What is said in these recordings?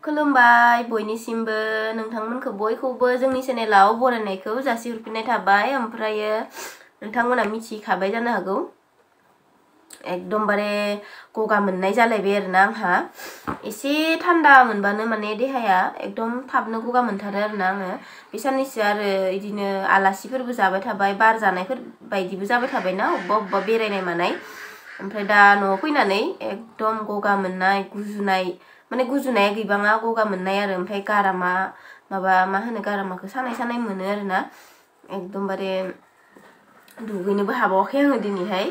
खुलुमबाय बयनिसिमबो नोंथांमोनखौ बयखौबो जोंनि चेनेलाव बरायनायखौ जासिहरफिननाय थाबाय ओमफ्रायो नोंथांमोना मिथिखाबाय जानो हागौ एकदमबारे गगा मोननाय जालायबाय आरोना आंहा एसे थान्दा मोनबानो माने देहाया एकदम थाबनो गगा मोनथारो आरोना आङो बे साननैसो आरो इदिनो आलासिफोरबो जाबाय थाबाय बार जानायफोर बायदिबो जाबाय थाबायना अबबा बेरायनाय मानाय ओमफ्राय दा न'आव फैनानै एकदम गगा मोननाय गुजुनाय माने गुजुनाया गैबाङा गगा मोननाय आरो ओमफ्राय गारामा माबा मा होनो गारामाखौ सानाय सानाय मोनो आरोना एकदमबारे दुगैनोबो हाबावाखै आङो दिनैहाय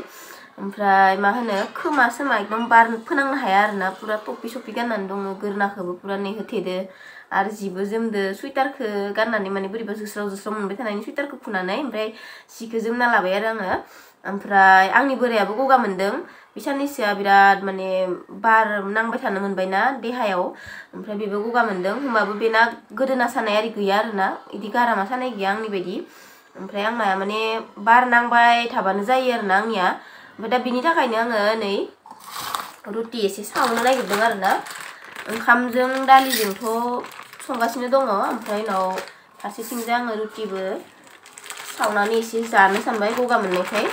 ओमफ्राय मा होनो खोमा सोमा एकदम बार फोनांनो हाया आरोना पुरा टपि सपि गाननानै दङ गोरनाखौबो पुरा होथेदो आरो जिबो जोमदो सुइटारखौ गाननानै माने बोरैबा जोस्राव जोस्राव मोनबाय थानायनि सुइटारखौ खुनानै ओमफ्राय जिखौ जोमना लाबाय आरो आङो ओमफ्राय आंनि बोरायाबो गगा मोनदों बे साननैसोआ बिराद माने बार नांबाय थानो मोनबायना देहायाव ओमफ्राय बेबो गगा मोनदों होमबाबो बेना गोदोना सानाय आरि गैया आरोना इदि गारामा सानाय गैया आंनि बायदि ओमफ्राय आंना माने बार नांबाय थाबानो जायो आरोना आंनिया ओमफ्राय दा बिनि थाखायनो आङो नै रुटि एसे सावनो नागिरदों आरोना ओंखामजों दालिजोंथ' संगासिनो दङ ओमफ्राय उनाव फारसेथिंजाय आङो रुटिबो सावनानै एसे जानो सानबाय गगा मोननायखाय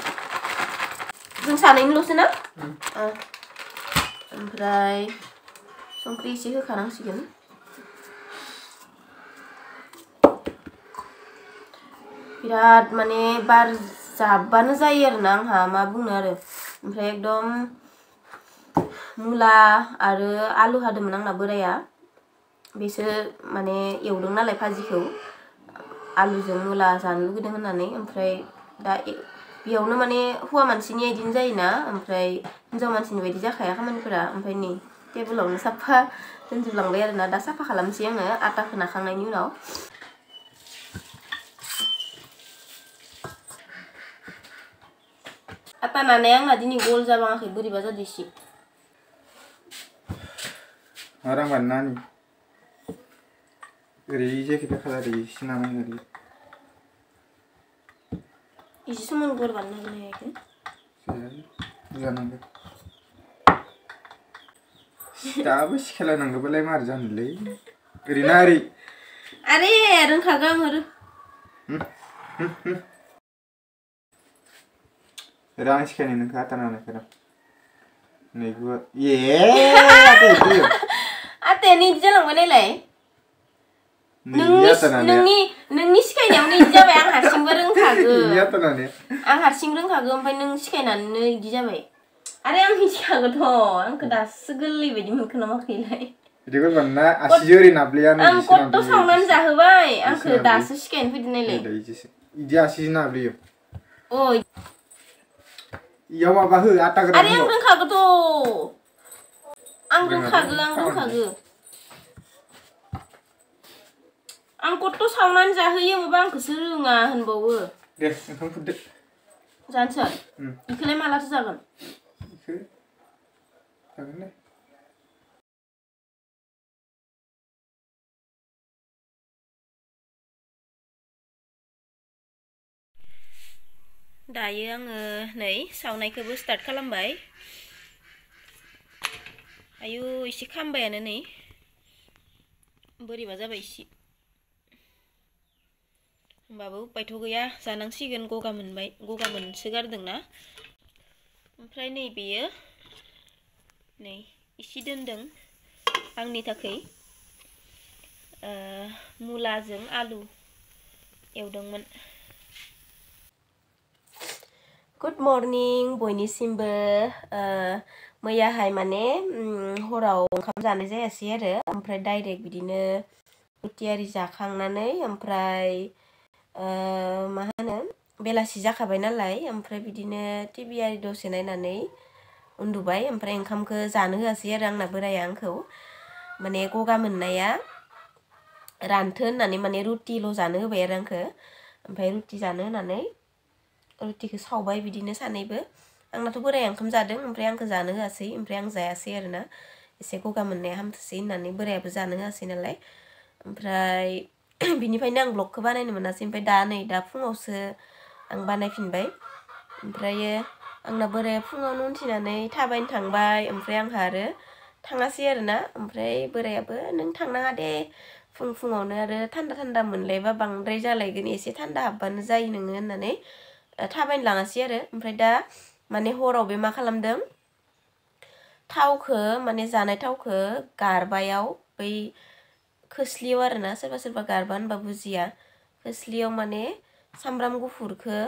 जों सानैनिल'सो ना ओमफ्राय संख्रि एसे होखानांसिगोन बिराद माने बार जाबानो जायो आरोना आंहा मा बुंनो आरो ओमफ्राय एकदम मुला आरो आलु हादोंमोन आंना बोराया बेसो माने एवदों नालाय भाजिखौ आलुजों मुला जानो लुगैदों होननानै ओमफ्राय दा बेयावनो माने हौवा मानसिनि इदिनो जायोना ओमफ्राय हिन्जाव मानसिनि बायदि जाखाया खामानिफोरा ओमफ्राय नै टेबोलावनो साफा दोनजोबलांबाय आरोना दा साफा खालामसै आङो आटाखौ नाखांनायनि उनाव आटा नानाया आंना दिनै गल जाबाङाखै बोरैबा जादो इसे orang mana nih? Gereja kita kalau di sini namanya gereja. Isi semua korban namanya itu. Jangan deh. Tapi sih kalau nangga boleh marjan leh. Gerinari. Are, orang kagang haru. Orang sih kan ini kata nana kira. Nih gua, ada itu. Ate ni jalan mana leh? Nungi sikai yang ni jabe ang harsing bareng kagu. Iya tenan ya. Ang harsing bareng kagu, sampai nung sikai nane di jabe. Are ang hiji kagu toh, ang kedas segeli bedi mungkin nama kilai. Jadi gua mana asjuri nablian. Ang koto saunan jahubai, ang kedas sikai nfidi nele. Iji asih nabliyo. Oh. Iya mah bahu ata kerana. Are ang bareng kagu toh. Ang bareng kagu. Ang koto saunan jahuyo maba ang keserunga hanbawo. Deh, engkau pun deh. Jangan. Ikhlas malah terjaga. Ikhlas. Jangan deh. Dayo आङो नै सावनायखौबो start खालामबाय आयु एसे खामबायानो नै बोरैबा जाबाय एसे होमबाबो उपायथ' गैया जानांसिगोन गगा मोनसोगारदोंना ओमफ्राय नै बेयो नै एसे दोनदों आंनि थाखाय मुलाजों आलु एवदोंमोन गुड मर्निं बयनिसिमबो मैयाहाय माने हराव ओंखाम जानाय जायासै आरो ओमफ्राय डाइरेक्ट बिदिनो रुटियारि जाखांनानै ओमफ्राय मा होनो बेलासि जाखाबाय नालाय ओमफ्राय बिदिनो टिभि आरि दसे नायनानै उन्दुबाय ओमफ्राय ओंखामखौ जानो होआसै आरो आंना बोराया आंखौ माने गगा मोननाया रानथो होननानै माने रुटिल' जानो होबाय आरो आंखौ ओमफ्राय रुटि जानो होनानै रुटिखौ सावबाय बिदिनो सानैबो आंनाथ' बोराया ओंखाम जादों ओमफ्राय आंखौ जानो होआसै ओमफ्राय आं जायासै आरोना एसे गगा मोननाया हामथोसै होननानै बोरायाबो जानो होआसै नालाय ओमफ्राय बिनिफ्रायनो आं ब्लगखौ बानायनो मोनासै ओमफ्राय दा फुङावसो आं बानायफिनबाय ओमफ्रायो आंना बोराया फुङावनो उथिनानै थाबायनो थांबाय ओमफ्राय आंहा आरो थाङासै आरोना ओमफ्राय बोरायाबो नों थांनाङा दे फुङावनो आरो थान्दा मोनलायबा बांद्राय जालायगोन एसे थान्दा हाबबानो जायो नोङो होननानै थाबायनो लाङासै आरो ओमफ्राय दा माने हराव बे मा खालामदों थावखौ माने जानाय थावखौ गारबायाव बै खोस्लियाव आरोना सोरबा गारबा होनबा बुजिया खोस्लियाव माने सामब्राम गुफुरखौ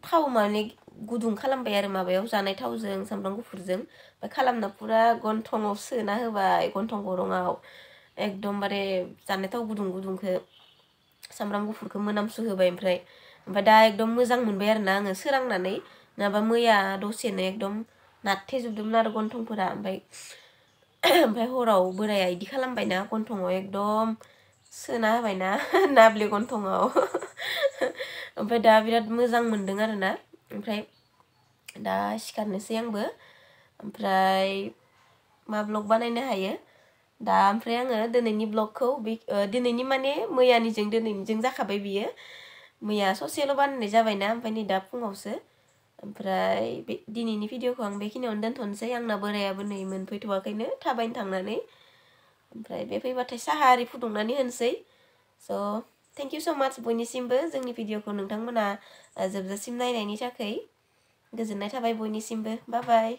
थाव माने गुदुं खालामबाय आरो माबायाव जानाय थावजों सामब्राम गुफुरजों ओमफ्राय खालामना पुरा गन्थङाव सोना होबाय गन्थं गरङाव एकदमबारे जानाय थाव गुदुंखौ सामब्राम गुफुरखौ मोनामसु होबाय ओमफ्राय दा एकदम मोजां मोनबाय आरोना आङो सोरांनानै नङाबा मैया दसेनो एकदम नारथेजोबदोंमोन आरो गन्थंफोरा ओमफ्राय हराव बोराया इदि खालामबायना गन्थङाव एकदम सोना होबायना नाब्ले गन्थङाव ओमफ्राय दा बिराद मोजां मोनदों आरोना ओमफ्राय दा सिखारनोसै आंबो ओमफ्राय मा ब्लग बानायनो हायो दा ओमफ्राय आङो दिनैनि ब्लगखौ दिनैनि माने मैयानिजों दिनैनिजों जाखाबाय बियो मैया ससेल' बानायनाय जाबायना ओमफ्राय नै दा फुङावसो ओमफ्राय बे दिनैनि भिडिअखौ आं बेखिनियावनो दोनथ'नोसै आंना बोरायाबो नै मोनफैथ'वाखैनो थाबायनो थांनानै ओमफ्राय बे फैबाथाय साहा आरि फुदुंनानै होनोसै स' थेंक इउ स' माच बयनिसिमबो जोंनि भिडिअखौ नोंथांमोना जोबजासिम नायनायनि थाखाय गोजोननाय थाबाय बयनिसिमबो बाय बाय